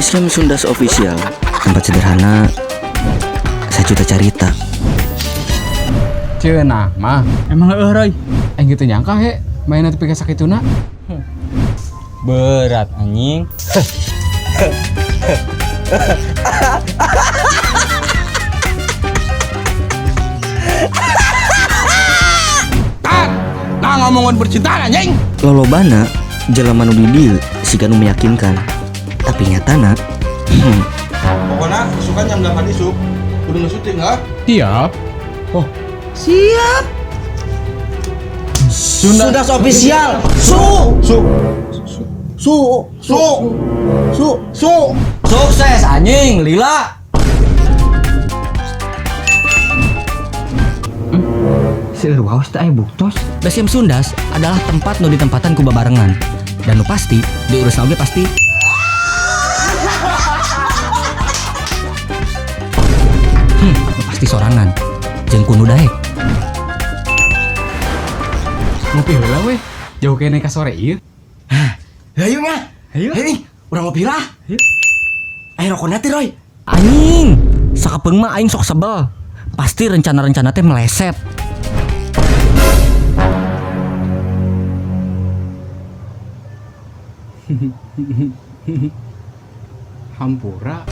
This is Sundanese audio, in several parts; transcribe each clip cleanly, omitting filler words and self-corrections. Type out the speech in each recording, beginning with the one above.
Basecamp Sundas Official, tempat sederhana sajuta carita. Cenah mah. Emang heueuh, Roy. Aing gitu nyangka he mainna tepi ka sakituna. Berat, anjing. Nah, ngomongin percintaan, anjing. Lolobana jelema nu di dieu siga nu meyakinkan. Tapi nyatana Pokoknya isukan jam 8 isuk kudu nge-syuting ah. Siap. Oh. Siap. Sunda. Sundas Official. Su Su su su su su. Sukses, anjing, lila. Seueur waos teh aya buktos. Basecamp Sundas adalah tempat nu ditempatan ku babarengan. Dan nu pasti diurus oge pasti. Nu pasti sorangan. Jeung ku nu daek. Ngopi heula weh. Jauh keneh ka sore ieu. Hayu nya. Hayu. Hayu, urang ngopi lah. Hayu. Ayo rokokna teh, Roy. Anjing, sakapeung mah aing sok sebel. Pasti rencana-rencana teh meleset. Hampura.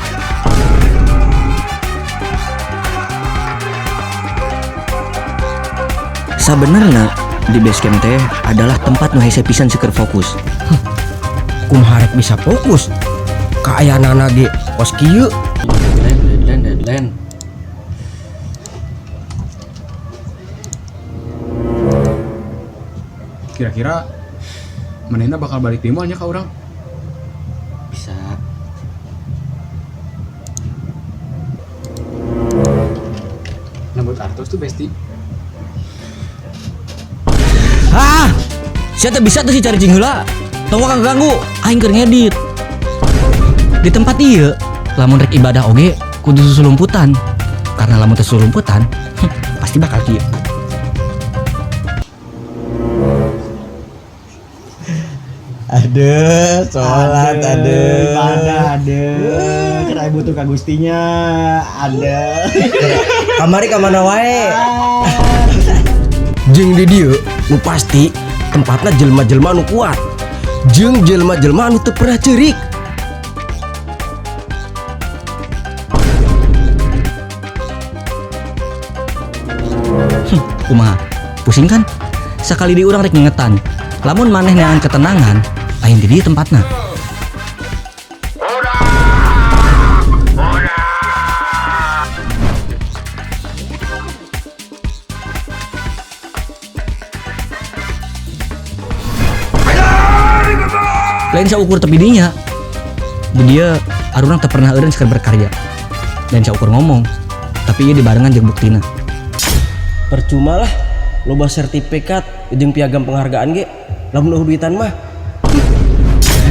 Sabenerna di basecamp teh adalah tempat nu hese pisan seueur fokus. Kumaha rek bisa fokus? Kaayaanana ge kos kieu. Deadline, deadline, deadline. Kira-kira manehna bakal balik di nya ka urang? Bisa. Nambut artos tuh besti. Hah? Sia teh bisa tuh sih cari cing heula. Tong waka ganggu, aing keur ngedit. Di tempat ieu, lamun rek ibadah oge kudu susulumputan. Karena lamun teu susulumputan, pasti bakal kieu. Aduh, sholat, aduh. Ibadah, aduh. Kira butuh ka Gustinya, ada. Kamari ka mana wae? Jeung di dieu nu pasti tempatna jelema-jelema nu kuat. Jeung jelema-jelema nu teu pernah ceurik. Kumaha? Pusing kan? Sakali di urang rek ngingetan. Lamun maneh neangan ketenangan, lain di dieu tempatna. Lain saukur tepi dinya. Di dieu arurang teu pernah eureun sakeur berkarya. Lain saukur ngomong, tapi ieu dibarengan jeung buktina. Percuma lah loba sertifikat jeung piagam penghargaan ge lamun eueuh duitan mah.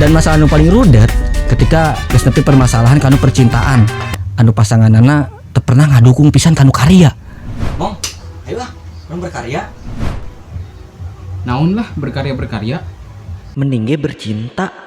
Dan masalah nu paling rudet ketika geus nepi permasalahan kanu percintaan, anu pasanganana teu pernah ngadukung pisan kanu karya. Mong, ayo lah, urang berkarya. Naon lah berkarya-berkarya. Mending ge bercinta.